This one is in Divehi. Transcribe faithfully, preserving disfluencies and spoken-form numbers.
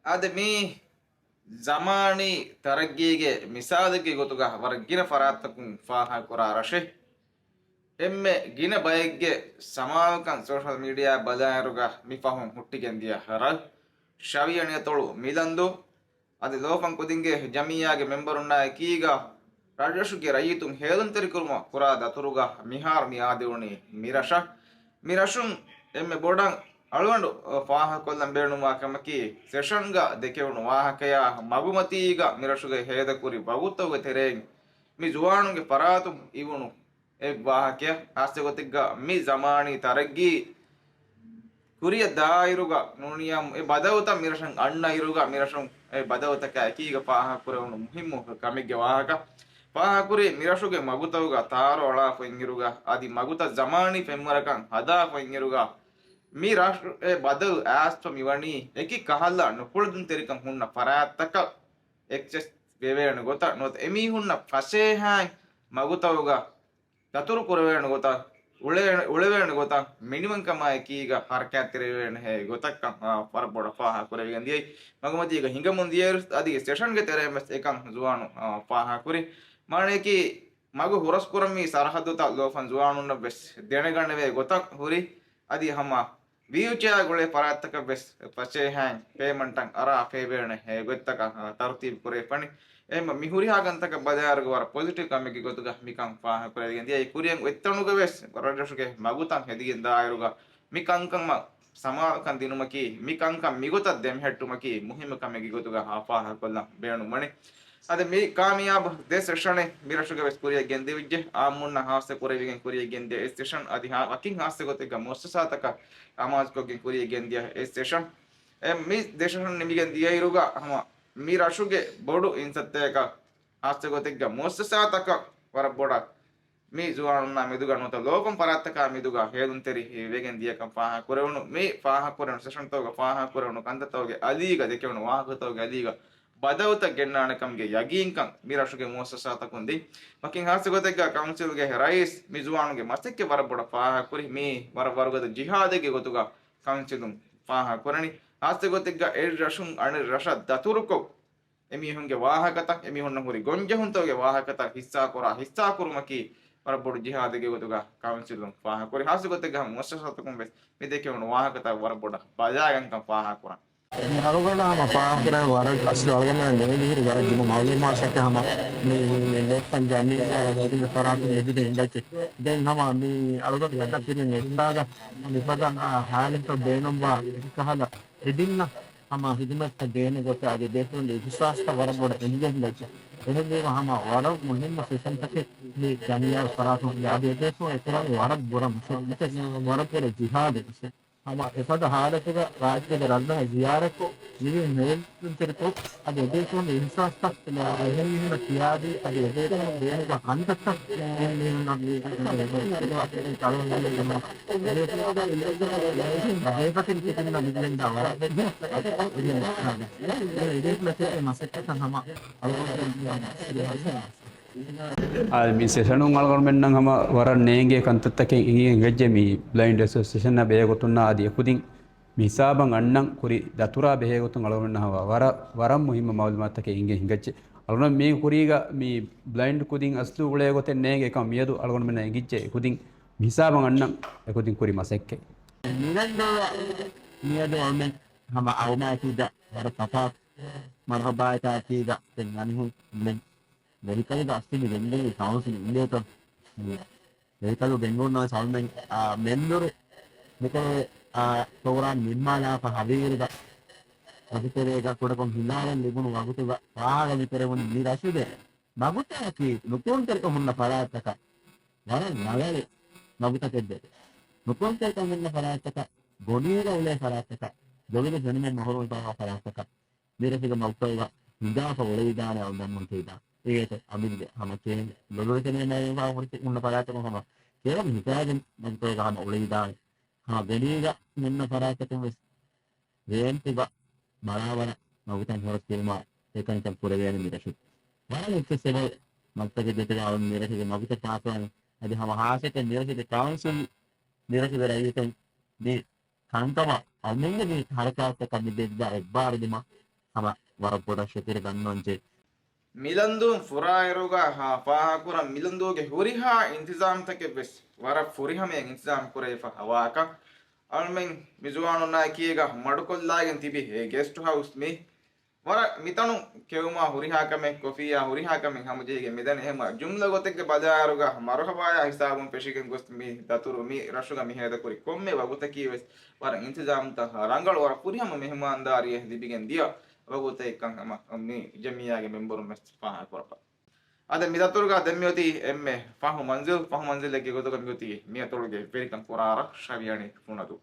އާދެ، މީ ޒަމާނީ ތަރައްގީގެ މިސާލެއްގެ ގޮތުގަ ވަރަށް ގިނަ ފަރާތްތަކުން ފާހަގަކުރާ ރަށެއް. އެންމެ ގިނަ ބައެއްގެ ސަމާލުކަން ސޯޝަލް މީޑިއާ ބަލާއިރުގަ މި ފަހުން ހުއްޓިގެންދިޔަ ރަށް، ޝަވިޔަނި އަތޮޅު މިލަންދޫ. އަދި ލޯފަން ކުދިންގެ ޖަމިއްޔާގެ މެމްބަރުންނާ އެކީގަ ރަށްރަށުގެ ރައްޔިތުން ހޭލުންތެރިކުރުމަށް ކުރާ ދަތުރުގަ މިހާރު މި އާދެވުނީ މި ރަށަށް. މި ރަށުން އެންމެ ބޮޑަށް އަޅުގަނޑު ފާހަގަކޮށްލަން ބޭނުންވާ ކަމަކީ، ސެޝަންގަ ދެކެވުނު ވާހަކަޔާ މަގުމަތީގަ މި ރަށުގަ ހޭދަކުރި ވަގުތުތަކުގެ ތެރެއިން މި ޒުވާނުންގެ ފަރާތުން އިވުނު އެއް ވާހަކައެއް. ހާއްސަ ގޮތެއްގަ މި ޒަމާނީ ތަރައްގީ ކުރިއަށް ދާއިރުގަ ނޫނިޔާ އެ ބަދަލުތައް މިރަށަށް އަންނަ އިރުގަ މިރަށުން އެ ބަދަލުތަކާ އެކީގަ ފާހަގަކުރެވުނު މުހިއްމު ކަމެއްގެ ވާހަކަ ފާހަގަކުރި. މިރަށުގެ މަގުތަކުގަ ތާރޯ އަޅާފައިން އިރުގަ އަދި މަގުތައް ޒަމާނީ ފެންވަރަކަށް ހަދާފައިން އިރުގަ މި ރަށު އެ ބަދަލު އައިސްފަ މިވަނީ އެކި ކަހަލަ ނުކުޅެދުންތެރިކަން ހުންނަ ފަރާތްތަކަށް އެކްސެސް ވެވޭނެ ގޮތަށް ނުވަތަ އެމީހުންނަށް ފަސޭހައިން މަގުތަކުގަ ދަތުރު ކުރެވޭނެ ގޮތަށް، އުޅޭ-، އުޅެވޭނެ ގޮތަށް މިނިވަންކަމާ އެކީގަ ހަރަކާތްތެރިވެވޭނެހޭ ގޮތަށްކަން، އާ، ވަރަށް ބޮޑަށް ފާހަގަ ކުރެވިގެން ދިޔައީ. މަގުމަތީގަ ހިނގަމުން ދިޔައިރު އަދި ސެޝަންގެ ތެރެއިން ވެސް އެކަން ޒުވާނު، އާ، ފާހަގަ ކުރި. މާނަޔަކީ މަގު ހުރަސްކުރަންވީ ސަރަހައްދުތައް ލޯފަން ޒުވާނުންނަށް ވެސް ދެނެގަނެވޭ ގޮތަށް ހުރި. އަދި ހަމަ ވީލްޗެއާ ގުޅޭ ފަރާތްތަކަށް ވެސް ފަސޭހައިން ޕޭމަންޓަށް އަރާ ފޭބޭނެ ހޭ ގޮތްތަކަށް ތަރުތީބު ކުރެވިފަނި. އެހެން މި ހުރިހާ ކަންތަކަށް ބަލާއިރުގަ ވަރަށް ޕޮޒިޓިވް ކަމެއްގެ ގޮތުގަ މިކަން ފާހަގަ ކުރެވިގެން ދިޔައީ. ކުރިއަށް އޮތްތަނުގަ ވެސް ރަށްރަށުގެ މަގުތައް ހެދިގެން ދާއިރުގަ މި ކަންކަމަށް ސަމާލުކަން ދިނުމަކީ، މި ކަންކަން މިގޮތަށް ދެމެހެއްޓުމަކީ މުހިއްމު ކަމެއްގެ ގޮތުގަ ފާހަގަކޮށްލަން ބޭނުންވަނީ. އަދި މި ކާމިޔާބު ދެ ސެޝަނެއް މި ރަށުގަ ވެސް ކުރިއަށް ގެންދެވިއްޖެ. އާއްމުންނަށް ހާއްސަ ކުރެވިގެން ކުރިއަށް ގެންދިޔަ އެއް ސެޝަން އަދި ހާ-، ވަކިން ހާއްސަ ގޮތެއްގަ މުއައްސަސާތަކަށް އަމާޒުކޮށްގެން ކުރިއަށް ގެންދިޔަ އެއް ސެޝަން. އެ މި ދެ ސެޝަން ނިމިގެން ދިޔައިރުގަ ހަމަ މި ރަށުގެ ބޮޑު އިންސައްތައަކަށް ހާއްސަ ގޮތެއްގަ މުއައްސަސާތަކަށް ވަރަށް ބޮޑަށް މި ޒުވާނުންނާ މެދުގަ ނުވަތަ ލޯފަން ފަރާތްތަކާ މެދުގަ ހޭލުންތެރި ވެގެން ދިޔަކަން ފާހަގަ ކުރެވުނު. މި ފާހަގަ ކުރެވުނު ސެޝަންތަކުގަ ފާހަގަ ކުރެވުނު ކަންތައްތަކުގެ އަލީގަ ދެކެވުނު ވާހަކަތަކުގެ އަލީގަ ބަދަލުތައް ގެންނާނެ ކަމުގެ ޔަގީންކަން މި ރަށުގެ މުއައްސަސާތަކުން ދިން. ވަކިން ހާއްސަ ގޮތެއްގަ ކައުންސިލްގެ ރައީސް މި ޒުވާނުންގެ މަސައްކަތް ވަރަށް ބޮޑަށް ފާހަގަ ކުރި. މީ ވަރަށް ވަރުގަދަ ޖިހާދެއްގެ ގޮތުގަ ކައުންސިލުން ފާހަގަ ކުރަނީ. ހާއްސަ ގޮތެއްގަ އެ ރަށުން އަނެއް ރަށަށް ދަތުރުކޮށް، އެމީހުންގެ ވާހަކަތައް، އެމީހުންނަށް ހުރި ގޮންޖެހުންތަކުގެ ވާހަކަތައް ހިއްސާކުރާ، ހިއްސާކުރުމަކީ ވަރަށް ބޮޑު ޖިހާދެއްގެ ގޮތުގަ ކައުންސިލުން ފާހަގަކުރި. ހާއްސަ ގޮތެއްގަ ހަމަ މުއައްސަސާތަކުން ވެސް މި ދެކެވުނު ވާހަކަތައް ވަރަށް ބޮޑަށް ބަލާގަންކަން ފާހަގަކުރަން. މި އަޅުގަނޑަށް ހަމަ ފާހަގަކުރެވެން ވަރަށް އަސްލު އަޅުގަނޑަށް ނޭނގިހިރި ވަރަށް ގިނަ މައުލޫމާތުތަކެއް ހަމަ މި، މި ލޯފަން ޖަމިއްޔާ ވަރަށް ގިނަ ފަރާތުން އެދިގެން އިނގައްޖެ. ދެން ހަމަ މި އަޅުގަނޑު ގަދަ ކިރިން އެއްސާގަ މިފަދަ ހާލަތު ބޭނުންވާ ކަހަލަ އެދިންނަށް ހަމަ ހިދުމަތްތައް ދޭނެ ގޮތަށް އަދި އެބޭފުޅުންގެ އިހުސާސްތައް ވަރަށް ބޮޑަށް އެނގިގެން ދައްކަ. އެހެންވީމަ ހަމަ ވަރަށް މުހިންމު ސެޝަންތަކެއް މި ޖަމިއްޔާ ފަރާތުން އަދި އެބޭފުޅުން އެކުރަނީ ވަރަށް ބުރަ މަސައްކަތެއް، ވަރަށް ބޮޑަށް ޖިހާދެއް. ހަމަ އެފަދަ ހާލަތުގަ ރާއްޖޭގެ ރަށްރަށަށް ޒިޔާރަތްކޮށް، މިވެން ހޭލުންތެރިކޮށް، އަދި އެބޭފުޅުންގެ އިހުސާސްތައް އެހެން މީހުންނަށް ކިޔާދީ، އަދި އެބޭފުޅުން ބޭނުންވާ ކަންތައްތައް އެހެން މީހުންނަށް މި ބޭފުޅުން ސިކުންނަށް މިދިޔަންދާ ވަރަށް އެ މަސައްކަތަށް ހަމަ އަޅުގަނޑު އާ، މި ސެޝަނުން އަޅުގަނޑުމެންނަށް ހަމަ ވަރަށް ނޭނގޭ ކަންތައްތަކެއް އެނގިގެން ހިނގައްޖެ. މި ބްލައިންޑް އެސޯސިއޭޝަނާ ބެހޭގޮތުންނާ އަދި އެކުދިން މި ހިސާބަށް އަންނަން ކުރި ދަތުރާ ބެހޭގޮތުން އަޅުގަނޑުމެންނަށް ހަމަ ވަރަށް، ވަރަށް މުހިއްމު މައުލޫމާތުތަކެއް އެނގިގެން ހިނގައްޖެ. އަޅުގަނޑު މީގެ ކުރީގަ މި ބްލައިންޑް ކުދިން އަސްލު އުޅޭ ގޮތެއް ނޭނގޭ ކަމަށް މިއަދު އަޅުގަނޑުމެންނަށް އެނގިއްޖެ. އެކުދިން މި ހިސާބަށް އަންނަން އެކުދިން ކުރި މަސައްކަތް. މިވެންދޫ މިއަދު އަޅުމެން ހަމަ އަޅުމާތީގަ ވަރަށް ތަފާތު މަރުހަބާއެތާ އެކީގަ ދެން އަނިހުން މެން ވެރިކަލުގަ އަސްލު މި ގެންގުޅީ ކައުންސިލް އިނގޭތޯ؟ ވެރިކަލު ގެންގުޅުން ސަލްމެން، އާ، މެންދުރު މިކޮޅު، އާ، ޕްރޮގްރާމް ނިންމާލާފަ ހަވީރުގަ ވަގުތެރޭގަ ކުޑަކޮށް ހިލާވެން ލިބުނު ވަގުތުގަ ފާހަގަ މިކުރެވުނީ މި ރަށުގެ މަގުތަކަކީ ނުކުޅުންތެރިކަން ހުންނަ ފަރާތްތަކަށް ވަރަށް ރަނގަޅު މަގުތަކެއް ދެ. ނުކުޅުންތެރިކަން ހުންނަ ފަރާތްތަކަށް ގޮނޑީގަ އުޅޭ ފަރާތްތަކަށް ގޮވިލި ފެނުމެއް މަހުރުމް ވެފައިވާ ފަރާތްތަކަށް މިރަށުގެ މަގުތަކުގަ ހިނގާފަ އުޅެވިދާނެ އަޅުގަނޑުމެން ހިތްދާ. އޭގެ އަމިއްލަ ހަމަ ކޭން ލޮލުވެތެރޭ މައިގެންފާ ހުރި ހުންނަ ފަރާތަކުން ހަމަ ކޭން ހިތާގެން މަގުތަކުގަ ހަމަ އުޅެވިދާނެ. ހަމަ ގޮނޑީގަ ހުންނަ ފަރާތަކުން ވެސް ވޭންތިބަ ބަރާބަރަށް މަގުތައް ހުރަސް ކުރުމާ އެކަންތައް ކުރެވޭނެ މި ރަށު. ވަރަށް އެއްޗެއް ސެބަ މަގުތަކެއް ދެތެރެ އަޅުން މި ރަށުގެ މަގުތައް ކާފައިން އަދި ހަމަ ހާއްސަކޮށް މި ރަށުގެ ކައުންސިލް މި ރަށުގެ ރައްޔިތުން މި ކަންކަމަށް އަޅުމެންގެ މި ހަރަކާތްތަކަށް މި ދެއްވާ އެއްބާރުލުމަށް ހަމަ ވަރަށް ބޮޑަށް ޝުކުރި ދަންނަވަންޖެހޭ. މިލަންދޫން ފުރާއިރުގަ ހާ ފާހަގަކުރަން މިލަންދޫގެ ހުރިހާ އިންތިޒާމްތަކެއްވެސް ވަރަށް ފުރިހަމައިން އިންތިޒާމް ކުރެވިފަ ހަވާކަށް. އަޅުމެން މިޒުވާނުންނާ އެކީގަ މަޑުކޮށްލާގެން ތިބި އެ ގެސްޓް ހައުސް މި ވަރަށް މިތަނުން ކެއުމާ ހުރިހާ ކަމެއް، ކޮފީއާ ހުރިހާ ކަމެއް ހަމަޖެހިގެން މިދަނީ. އެހެންމަ ޖުމްލަ ގޮތެއްގެ ބަލާއިރުގަ މަރުހަބާޔާ ހިސާބުން ފެށިގެން ގޮސް މި ދަތުރު މި ރަށުގަ މި ހޭދަކުރި ކޮންމެ ވަގުތަކީ ވެސް ވަރަށް އިންތިޒާމްތައް ރަނގަޅު ވަރަށް ފުރިހަމަ މެހުމާންދާރީއެއް ލިބިގެން ދިޔަ ވަގުތެއްކަން ހަމަ މި ޖަމިއްޔާގެ މެމްބަރުން ވެސް ފާހަގަކުރައްވާ. އަދި މި ދަތުރުގަ ދެން މިއޮތީ އެންމެ ފަހު މަންޒިލް، ފަހު މަންޒިލެއްގެ ގޮތުގަ މިއޮތީ މި އަތޮޅުގެ ވެރިކަން ކުރާ ރަށް ޝަވިޔަނި ފުނަދޫ.